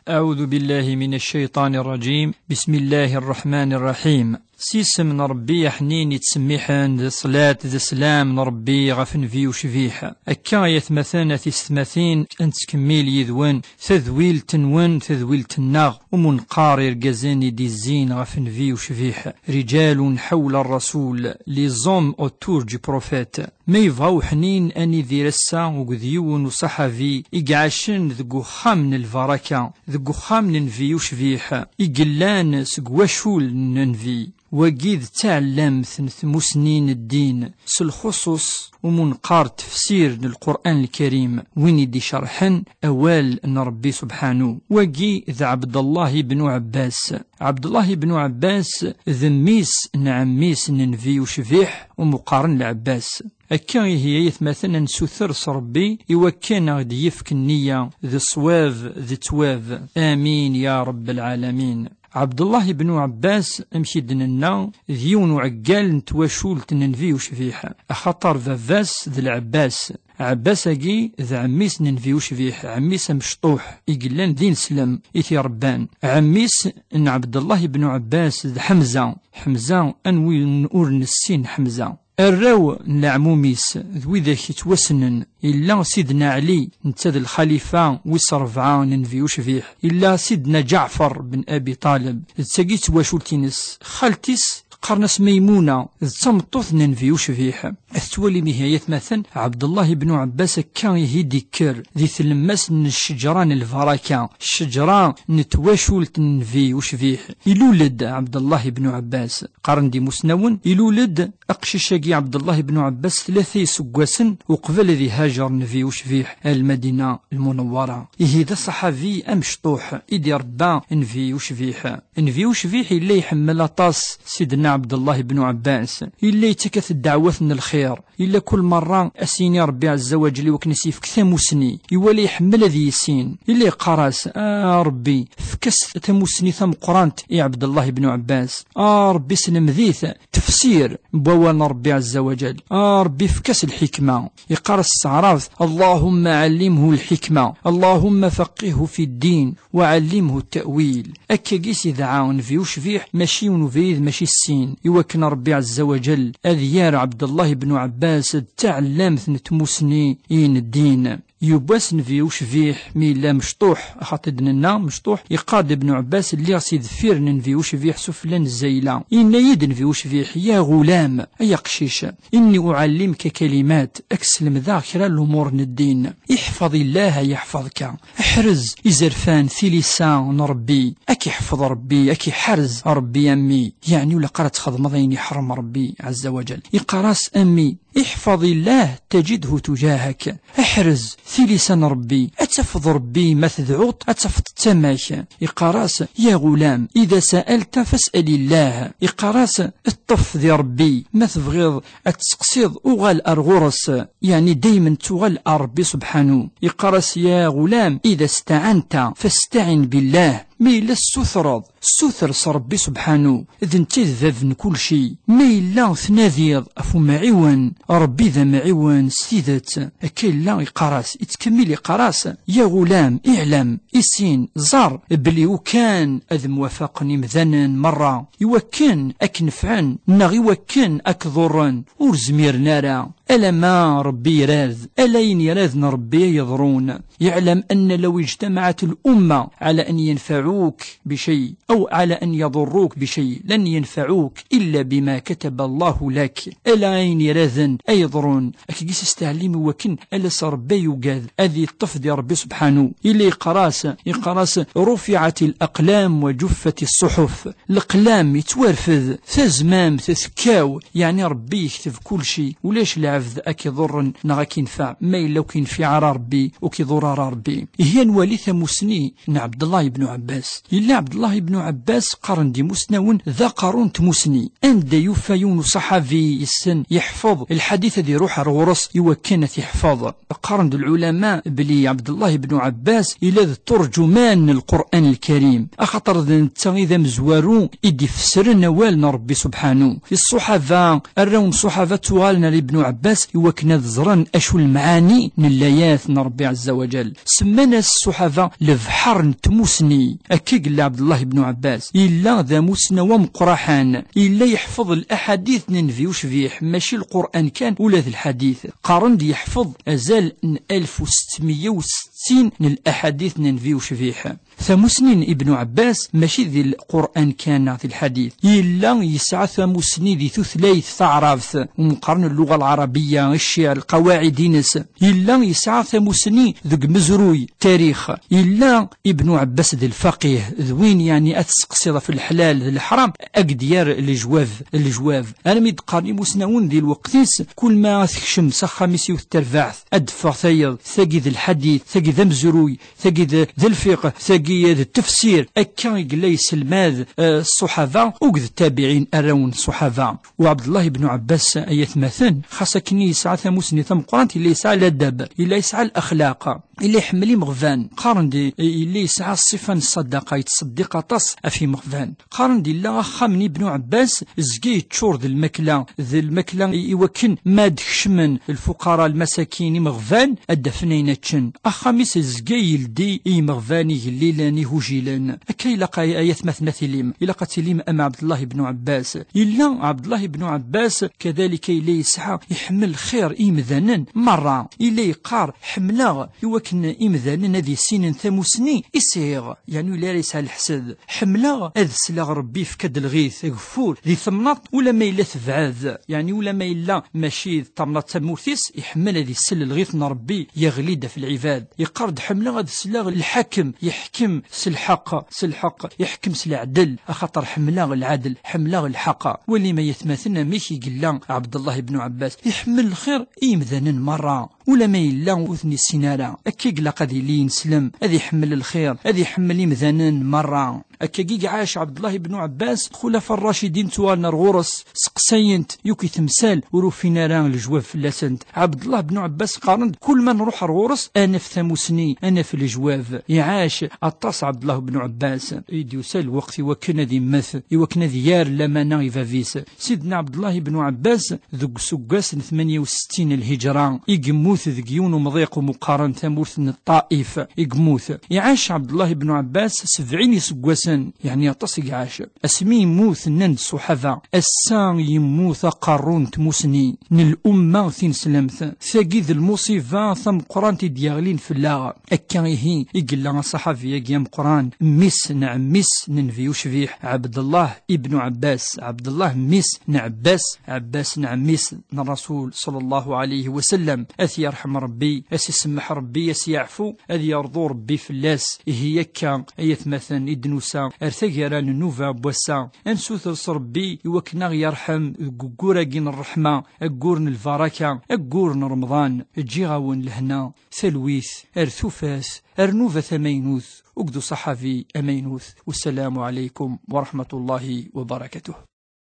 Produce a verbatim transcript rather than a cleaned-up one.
أعوذ بالله من الشيطان الرجيم. بسم الله الرحمن الرحيم. S yisem n Ṛebbi aḥnin yettsemmiḥen, d ṣṣlat d sslam n Ṛebbi ɣef Nnbi ucbiḥ. Akka ay atmaten, a tisetmatin, ad nettkemmil yid-wen tadwilt-nwen, tadwilt-nneɣ, umunqar irgazen i d-izzin ɣef Nnbi ucbiḥ. رجال حول الرسول, les hommes autour du prophète. Ma yebɣa uḥnin, ad nidir ass-a akked yiwen uṣaḥabi i iɛacen deg uxxam n lbaraka, deg uxxam n Nnbi ucbiḥ, i yellan seg wacul n Nnbi. Wagi d taɛellamt n tmusni n ddin, s lxuṣuṣ umunqar tefsir n Lqur'an Lkarim, win i d-icerḥen awal n Ṛebbi subḥanu. Wagi d Ɛebdallah ibn Ɛebbas. Ɛebdallah ibn Ɛebbas d mmi-s n ɛemmi-s n Nnbi ucbiḥ, umi qqaren Lɛebbas. Akka ihi, ay atmaten, ad nsuter s Ṛebbi i wakken a ɣ-d-yefk nniya d ṣṣwab d ttwab. Amin ya Ṛebb lɛalamin. Ɛebdallah ibn Ɛebbas, amek i d-nenna, d yiwen uɛeggal n twacult n Nnbi ucbiḥ, axaṭer baba-s d Lɛebbas. Ɛebbas-agi d ɛemmi-s n Nnbi ucbiḥ, ɛemmi-s amecṭuḥ i yellan d ineslem i t-iṛebban. Ɛemmi-s n Ɛebdallah ibn Ɛebbas d Ḥemza. Ḥemza, anwi ur nessin Ḥemza? Arraw n leɛmum-is d widak yettwassnen, yella Sidna Ɛli, netta d lxalifa wis ṛebɛa n Nnbi ucbiḥ, yella Sidna Ǧaɛfeṛ ben Abi Ṭaleb, d tagi d twacult-ines. Xalti-s qqaren-as Maymuna, d tameṭṭut n Nnbi ucbiḥ. Tettwalim ihi, ay atmaten, Ɛebdallah ibn Ɛebbas akka ihi d-ikker di tlemmast n ccejra n lbaraka, ccejra n twacult n Nnbi ucbiḥ. Ilul-d Ɛebdallah ibn Ɛebbas. Qqaren-d imusnawen, ilul-d aqcic-agi Ɛebdallah ibn Ɛebbas tlata iseggasen uqbel ad ihajer Nnbi ucbiḥ ar Lmadina Lmunewwara. Ihi d aṣaḥabi amecṭuḥ i d-iṛebba Nnbi ucbiḥ. Nnbi ucbiḥ yella iḥemmel aṭas Sidna Ɛebdallah ibn Ɛebbas, yella yettak-as ddeɛwat n lxir, yella kul merra a s-yini Ṛebbi ɛezza wa ǧell i wakken a s-yefk tamusni, iwala iḥemmel ad yissin, yella yeqqar-as: "A Ṛebbi, efk-as tamusni tameqqrant i Ɛebdallah ibn Ɛebbas, a Ṛebbi, sselmed-it tefsir n wawal n Ṛebbi ɛezza wa ǧell, a Ṛebbi, efk-as lḥikma." Yeqqar-as s taɛrabt: "اللهم علمه الحكمة، اللهم فقهه في الدين، وعلمه التأويل." Akkagi i s-idɛa Nnbi ucbiḥ, mačči yiwen ubrid, mačči sin, i wakken Ṛebbi ɛezza wa ǧell ad yerr Ɛebdallah ibn Ɛebbas d taɛellamt n tmusni i n ddin. Yiwwas Nnbi ucbiḥ, mi yella mecṭuḥ, axaṭer i d-nenna mecṭuḥ, yeqqar-d Ibn Ɛebbas: "Lliɣ si deffir n Nnbi ucbiḥ sufella n zzayla." Yenna-yi-d Nnbi ucbiḥ: "Ya ɣulam, ay aqcic, إني أعلمك كلمات, ad k-slemdeɣ kra n lumuṛ n ddin. احفظ الله يحفظك." Ḥrez izerfan, tilisa n Ṛebbi, ad k-iḥfeḍ Ṛebbi, ad k-iḥrez Ṛebbi a mmi. Yeɛni ur ilaq ara ad txedmeḍ ayen iḥrem Ṛebbi ɛezza wa ǧell. Yeqqar-as a mmi: "احفظ الله تجده تجاهك." Ḥrez tilisa n Ṛebbi, ad tafeḍ Ṛebbi ma tedɛuḍ, ad tafeḍ tama-k. Yeqqar-as: "يا غلام، إذا سألت فاسأل الله." Yeqqar-as: "Ṭṭef di Ṛebbi, ma tebɣiḍ ad tseqsiḍ, uɣal ar ɣur-s." Yeɛni daymen tuɣal ar Ṛebbi subḥanu. Yeqqar-as: "يا غلام، إذا استعنت فاستعن بالله." Ma yella tessutreḍ, ssuter s Ṛebbi subḥanu, d netta i d bab n kulci. Ma yella tnadiḍ ɣef umɛiwen, Ṛebbi d amɛiwen s tidet. Akka yella yeqqar-as, yettkemmil yeqqar-as: "Ya ɣulam, iɛlem, issin, ẓer, belli ukan ad mwafaqen imdanen merra, iwakken ad k-nefɛen, neɣ iwakken ad k-ḍurren, ur zmiren ara. Alama Ṛebbi irad, ala ayen iraden Ṛebbi ay yeḍrun. اعلم أن لو اجتمعت الأمة على أن ينفعوك بشيء أو على أن يضروك بشيء لن ينفعوك إلا بما كتب الله لك." Ala ayen iraden ay yeḍrun, akkagi s isteɛlim i wakken ala s Ṛebbi ay yugad, ad yeṭṭef di Ṛebbi subḥanu. Yella yeqqar-as, yeqqar-as: "رفعت الأقلام وجفت الصحف." Leqlam yettwarfed, tazmamt tekkaw, yeɛni Ṛebbi yekteb kulci, ulac lɛebd ad k-iḍurren neɣ ad k-infa, ma yella ur k-yenfiɛ ara Ṛebbi, ur k-iḍur ara Ṛebbi. Ihi ad nwali tamusni n Ɛebdallah ibn Ɛebbas. Yella Ɛebdallah ibn Ɛebbas, qqaren-d imusnawen, d aqerru n tmusni. Anda yufa yiwen uṣaḥabi yessen yeḥfeḍ lḥadit, ad iruḥ ar ɣur-s i wakken ad t-iḥfeḍ. Qqaren-d lɛulama belli Ɛebdallah ibn Ɛebbas yella d turǧuman n Lqur'an Lkarim, axaṭer d netta i d amezwaru i d-ifessren awal n Ṛebbi subḥanu. Ṣṣuḥaba, arraw n ṣṣuḥaba ttuɣalen ar Ibn Ɛebbas, Ɛebbas i wakken ad ẓren acu lemɛani n llayat n Ṛebbi Ɛezza wa Ǧal. Semman-as ṣṣuḥaba lebḥer n tmusni. Akka i yella Ɛebdullah ibn Ɛebbas. Yella d amusnaw ameqqraḥan. Yella yeḥfeḍ laḥadit n Nnbi ucbiḥ, mačči Lqur'an kan, ula d lḥadit. Qqaren-d yeḥfeḍ azal n alef u setmeyya u settin n laḥadit n Nnbi ucbiḥ. Tamusni n Ibn Ɛebbas mačči di Lqur'an kan neɣ di lḥadit. Yella yesɛa tamusni di tutlayt taɛrabt, umi qqaren lluɣa lɛarabiya, ccɛer, lqawaɛid-ines. Yella yesɛa tamusni deg umezruy, tarix. Yella Ibn Ɛebbas d lfaqih, d win, yeɛni, ad testeqsiḍ ɣef leḥlal d leḥram, ad k-d-yerr lejwab, lejwab. Armi d-qqaren imusnawen di lweqt-is, kul ma tekcem s axxam-is yiwet terbaɛt, ad d-teffeɣ tayeḍ, tagi d lḥadit, tagi d amezruy, tagi d, d lfiqh, tagi d tefsir. Akka i yella yesselmad, eh, ṣṣuḥaba, akked ttabiɛin arraw n ṣṣuḥaba. U Ɛebdullah ibn Ɛebbas, ay atmaten, xas akken i yesɛa tamusni tameqqrant, yella yesɛa ladab, yella yesɛa laxlaq, yella iḥemmel imeɣban. Qqaren-d, eh, yella yesɛa ṣṣifa n ṣṣadaqa, yettṣeddiq aṭas ɣef imeɣban. Qqaren-d yella axxam n Ibn Ɛebbas zga yeččur d lmakla, d lmakla i, i wakken ma d-kecmen lfuqara, lmasakin, imeɣban, ad d-afen ayen ad ččen. Axxam-is zga yeldi i yimeɣban igellilen, igujilen. Akka ilaq ay, ay atmaten ad tilim. Ilaq ad tilim am Ɛebdullah ibn Ɛebbas. Yella Ɛebdullah ibn Ɛebbas, kadalika, yella yesɛa, iḥemmel lxir i yimdanen merra. Yella yeqqar, ḥemmleɣ i wakken imdanen ad issinen tamusni i sɛiɣ. Yeɛni ur yelli ara yesɛa leḥsed. Ḥemmleɣ ad sleɣ Rebbi yefka-d lɣit, ageffur, di temnaḍt, ulamma yella tebɛed. Yeɛni ulamma yella mačči d tamnaḍt tamurt-is, iḥemmel ad isel lɣit n Rebbi yeɣli-d ɣef lɛibad. Yeqqar-d, ḥemmleɣ ad sleɣ lḥakem, yeḥkem s lḥeqq, s lḥeqq, yeḥkem s leɛdel, axaṭer ḥemmleɣ lɛadel, ḥemmleɣ lḥeqq. Walim ay atmaten amek i yella Ɛebdullah ibn Ɛebbas. Iḥemmel lxir i yimdanen merra. Ulamma yella ur ten-issin ara. Akka i ilaq ad yili ineslem, ad iḥemmel lxir, ad iḥemmel imdanen merra. Akkagi i iɛac Ɛebdullah ibn Ɛebbas, Xulafa Rracidin ttuɣalen ar ɣur-s, seqsayen-t, yakk i temsal, ur ufin ara lejwab fell-asent. Ɛebdullah ibn Ɛebbas qqaren-d, kul ma nruḥ ar ɣur-s, ad naf tamusni, ad naf lejwab. Iɛac aṭas Ɛebdullah ibn Ɛebbas. I d-yusa lweqt i wakken ad immet, i wakken ad yerr lamana i bab-is. Sidna Ɛebdullah ibn Ɛebbas, deg useggas n tmanya u settin n lhijra, i yemmut deg yiwen umḍiq umi qqaren tamurt n Ṭṭaif, i yemmut. Iɛac Ɛebdullah ibn Ɛebbas sebɛin iseggasen, yeɛni aṭas i iɛac. Asmi yemmut, nnan-d ṣṣuḥaba, ass-a yemmut aqerru n tmusni n l'umma tineslemt. Tagi d lmuṣiba tameqqrant i d-yeɣlin fell-aɣ. Akka ihi i yella aṣaḥabi-agi ameqqran, mmi-s n ɛemmi-s n Nnbi ucbiḥ, Ɛebdullah ibn Ɛebbas, Ɛebdullah mmi-s n Ɛebbas, Ɛebbas n ɛemmi-s n Rasul ṣalla Llahu ɛalayhi wa sallam. Ad t-yerḥem Rebbi, ad s-isemmeḥ Rebbi, ad s-yeɛfu, ad yerḍu Rebbi fell-as. Ihi akka, ay atmaten, i d-nusa ar taggara n nnuba n wass-a, ad nsuter s Rebbi i wakken ad aɣ-yerḥem deg waggur-agi n ṛṛeḥma, aggur n lbaraka, aggur n Remḍan. Ǧǧiɣ-awen lehna, talwit, ar tufat, ar nnuba tamaynut, akked uṣaḥabi amaynut. Wassalamu ɛalaykum wa raḥmatullahi wa barakatuh.